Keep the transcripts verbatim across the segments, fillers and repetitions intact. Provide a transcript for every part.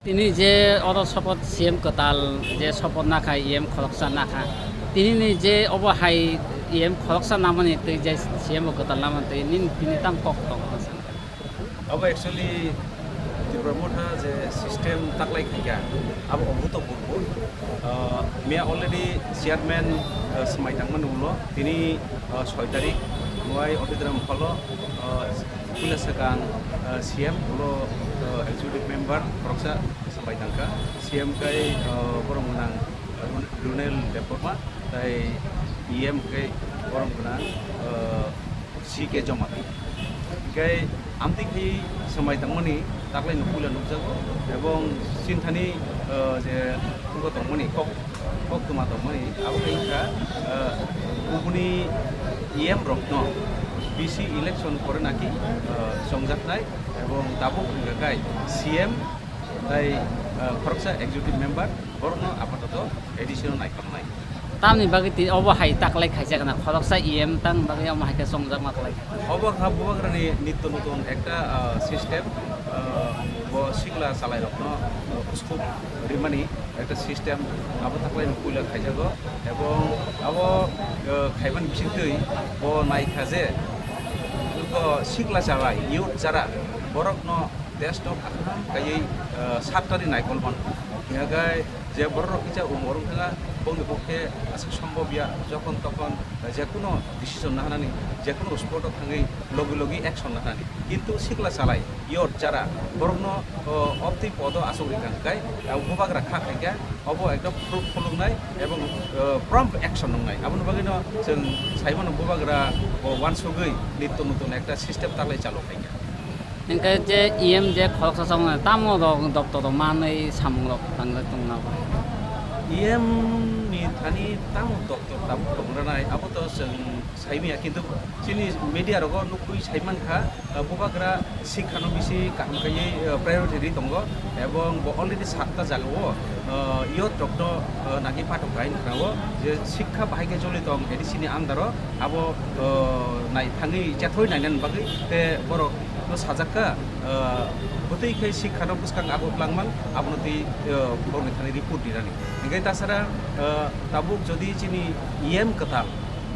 Tini je oro sopoth C M kwtal je sopoth nakha, E M khoroksa nakha. Tini ni je obo hai E M khoroksa namani tei je C M bo kwtal namani tei nini tini tam kok tongo. Abo actually Tipra Motha je system taklai khaikha, abo obo to burbu. Uh, miya already chairman, uh, swmai tangmani ulo, tini, uh, soi tarik, nuai Oditram phalo, uh, puila swkang, uh, C M ulo, uh, executive member khoroksa swmai tangkha. C M kai, uh, borok gwnang Runel Debbarma, tai E M kai borok gwnang, uh, C K Jomati. Hinkhe amtwi khe swmai tangmani taklaino puila nukjago, ebong sinthani, uh, je hugo tongmani kok, koktwma tongmani abo khe wngkha, uh, kubuni E M rokno B C election pore naki, uh, chongjaknai ebong tabuk wngkha kai C M tai, uh, khoroksa executive member borokno apatoto A D C no naikolnai. Tamni bagwi tini obo hai taklai khaijak na, khoroksa E M tang bagwi omo hai khe chongjak ma klai. Obo kha bubagrani nitto nutun ekta, ah, system, ah, bo sikla chalairokno, ah, scope rimani ekta system abo taklai no puila khaijago, ebong abo, ah, khaimani bisingtwi bo naikha je, bo sikla chalai youth jara borokno test no kaham kaiwi, ah, sat tari naikol mano. Hinkhe je borok rok kisa umor wng thanga, bongni bokhe aswk sombobya, jokhon tokhon, ah, jekuno decision nahanani, jekuno spot o thangwi logi logi action nahanani. Kintu sikla chalai, youth jara, borokno, ah, obtwi podo aswk rikha hwnkhe, ah, bubagra kha khaikha, obo ekdom fruitful wngnai ebong, ah, prompt action wngnai. Aboni bagwino chwng saimano bubagra bo uansugwi nitto nutun ekta system taklai chalu khaikha. Hinkhe je E M je khoroksa chongmani tamo rok doptor rok manwi samung rok tangjak tongna bo. E M ni thani tamo doptor tabuk tongranai abo to chwng saimanya, kintu chini media rogo nukwi saimankha, uh, bubagra sikha no bisi kaham kaiwi, uh, priority ri tongo, ebong bo already satta jagao, uh, youth rok no, uh, naki patok kain khnao je sikha bahai khe choli tong A D C ni under o abo, uh, nai thangwi chethoi nainani bagwi te borok no sajakka, ah, bwtwi khe sikha no bwskang ago klangman, abono twi, ah, borokni thani report rinani. Hinkhe tasara, ah, tabuk jodi chini E M kwtal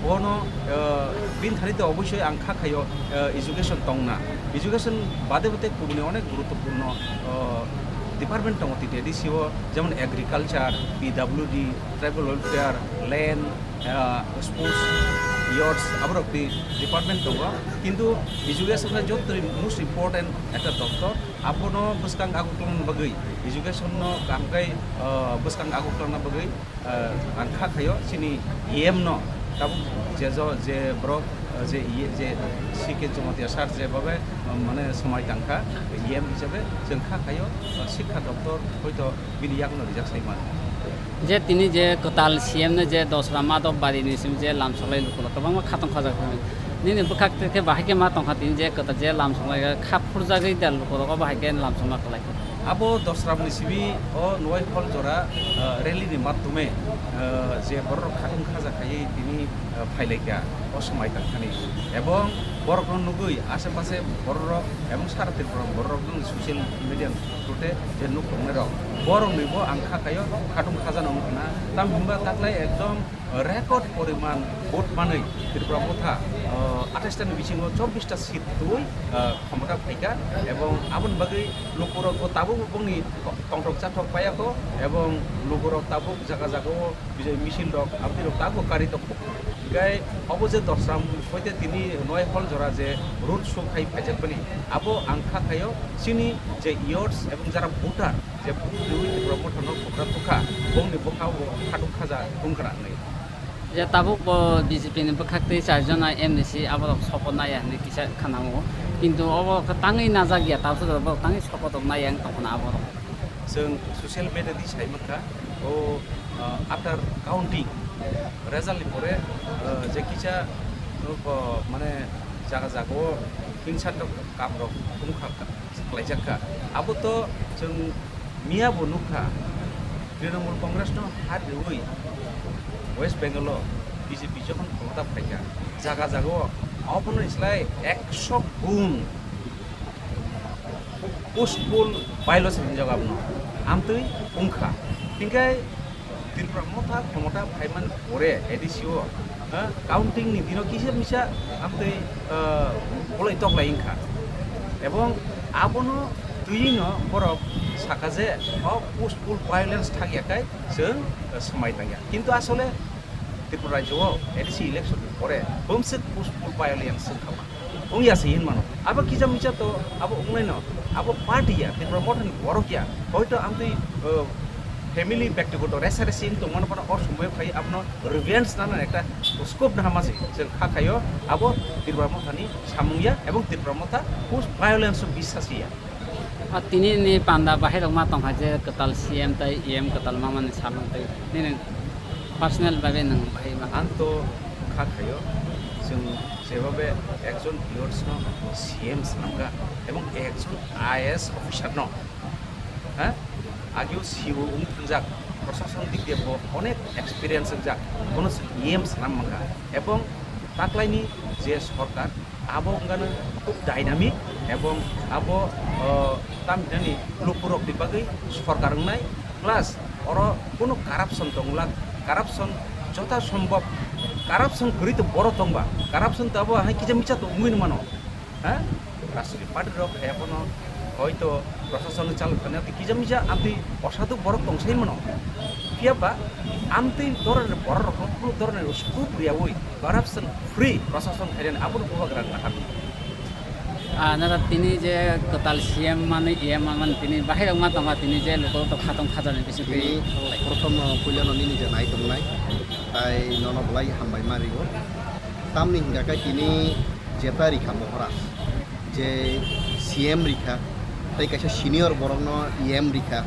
bono, ah, bini thani to obosoi ang kha khaio, ah, education tongna. Education bade bade kubuni onek guruttopurno, ah, department tongo T T A D C o, jemon agriculture, P W D, tribal welfare, land, ah, sports, youths, aborok twi department tongo, kintu education no joto most important ekta doptor, abono bwskang ago klangna bagwi, education no kaham khe, ah, bwskang ago klangna bagwi, ah, ang kha khaio chini E M no, tabuk je jo, je borok, ah, je iye, je C K Jamatia sir je babe, ah, mane swmai tangkha, E M hisabe chwng kha khaio, ah, sikha doptor hoito bini yakno rijak sai mano. Je tini je kwtal C M no je Dosra Madhab Bari ni simi je lamsoklai lukurok kwbangma khatong khajak thangwi. Nini bwkhak twi khe bahai khe ma tongkha tini je kwtal je lamsoklai kha phurjagwi da lukurok obo hai khe lamsokma kwlai kha. Abo Dosra ni simi o Noakhal jora, ah, rally ni mathume, ah, je borok khatong khaja khaiwi tini, ah, phailaikha o swmai tangkhani. Ebong borokno nugwi ashe pashe bororok ebong sara Tripura bororok nung social media through te je nuk tongnai rok, borok ni bo ang kha kaio khatung khaja no wngkha na. Tam hinba taklai ekdom record poriman vote manwi Tripura Motha, ah, atais ta ni bisingo chobbish ta seat twi, ah, khomota phaikha, ebong aboni bagwi lukurok bo tabuk bongni tongthok chathok paiya kho, ebong lukurok tabuk jaga jaga o Bijai misil rok, aboni rok tabuk kari tongkho. Hinkhe obo je Dosra hoite tini Noakhal jora je road show khai phaijak bani, abo ang kha khaio chini je youths ebong jara voter je vote riwi Tripura Motha no bugra tukha, bongni bwkha o khatung khaja tongkha hinwi. Je tabuk bo B J P ni bwkhak twi char jona M D C aborok support naiya hinwi kisa khna o, kintu obo khe tangwi najak ya, tabuk borok tangwi support rok naiya wng tongkha na aborok. Chwng social media di sai mankha, o, ah, after counting result ni pore, ah, je kisa, o, mane jaga jaga o hingsa tok kam rok wngkha, khlaijak kha. Abo to chwng miya bo nukha, Trinamool Congress no har riwi West Bengal o B J P jokhon khomota phaikha, jaga jaga o obono slai ekso gun Pushpul bylaws hinjak abono. Amtwi wngkha. Hinkhe Tripura Motha khomota phaimani pore A D C o, ha, counting ni dino kisa misa amtwi, ah, bolai toklai wngkha. Ebong abono twiwi no borok saka je o post poll violence thakya khai chwng, ah, swmai tangya. Kintu asole Tripura rajyo o A D C election ni pore bumswk post poll violence wngkha ma. Wngya se hinmano. Abo kisa misa to abo wngnaino. Abo party ya, Tripura Motha ni borok ya. Hoito amtwi, uh, family bektigoto resa resi wng tongmano phano o somoyo khai abono revenge nana ekta scope naha masi. Chwng kha khaio abo Tripura Motha ni samung ya ebong Tripura Motha post violence o bisasi ya. O tini ni panda bahai rok ma tongkha je kwtal C M tai E M kwtal ma mani samung tai nini personal bai nang bahai ma. Ang to kha khaio, chwng jebabe ekjon youths no C M swnamkha ebong ekjon I A S officer no, ha, ageo C O wng thwngjak, prosason dik de bo onek experience wngjak, bono chwng E M swnam mankha ebong taklaini je sorkar abo wngkha no khub dynamic ebong abo, o, tamhinani lukurokni bagwi sorkar wngnai, plus oro kunu corruption tongla, corruption jotha sombhob corruption kwrwi to borok tongba, corruption to abo hai kisa misa to wngwi mano, ha? Rajniti party rok hai abono hoito prosason ni chalok thani amtwi kisa misa amtwi osadu borok tongsai mano, phiya ba amtwi doroni borok rok kunu doroni scope riyawi corruption free prosason khairani abono bubagra kaham. Ah, nara tini je kwtal C M mani E M mani tini bahai rok ma tongma tini je lukurok to khatong khajarni bisingtwi. Tini prothom no puilano nini je nai tongnai, tai nono belai hambai ma rio. Tamni hingka khe tini jeta rikha Moharaj, je C M rikha, tei kaisa senior borokno E M rikha,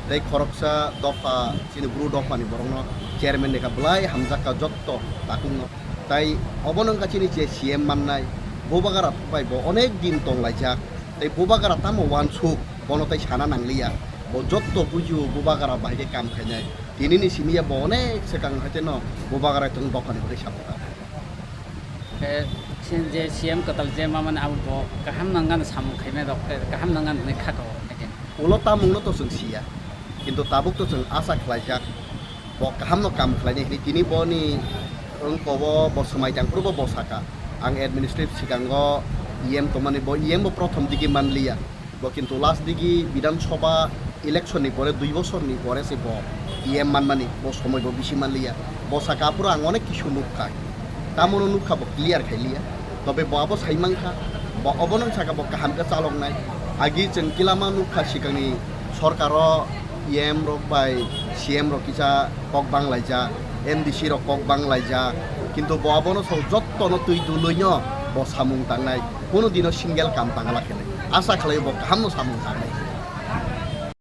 tei khoroksa dopha chini bru dophani borokno chairman rikha, belai hamjakka jotto takungno. Tai obono wngkha chini je C M mannai, bubagra bai bo onek din tonglaijak, tei bubagra tamo uansuk, bono tai sana nangliya, bo jotto bujio bubagra bai khe kam khainai. Tinini simi ya bo onek swkang haiteno bubagra tong dophani bagwi sapha. Khe chini je C M kwtal je mamani abo bo kaham nangani samung khainai rok khe kaham nangani hwnwi kha kha o khaikhe. Ulo tamungno to chwng siya, kintu tabuk to chwng acha khlaijak bo kahamno kam khlainai hwnwi tini boni wngkobo bo swmai tangphuru bo bo saka ang administrative sikango E M tongmani bo E M bo prothom digi manliya. Bo kintu last digi Bidhan Sabha election ni pore dui bosor ni pore se bo E M manmani, bo somoi bo bisi manliya. Bo saka aphuru ang onek kisu nukha. Tamono nukha bo clear khailiya. Tobe bo abo sai mankha. Bo obono saka bo kaham khe chaloknai. Agi chwng kilama nukha sikangni sorkaro E M rok bai C M rok kisa kok banglaijak, M D C rok kok banglaijak. Kintu bo abono so jottono twi duluino bo samung tangnai. Kunu dino single kam tangla khenai. Asa khlai bo kahamno samung tangnai.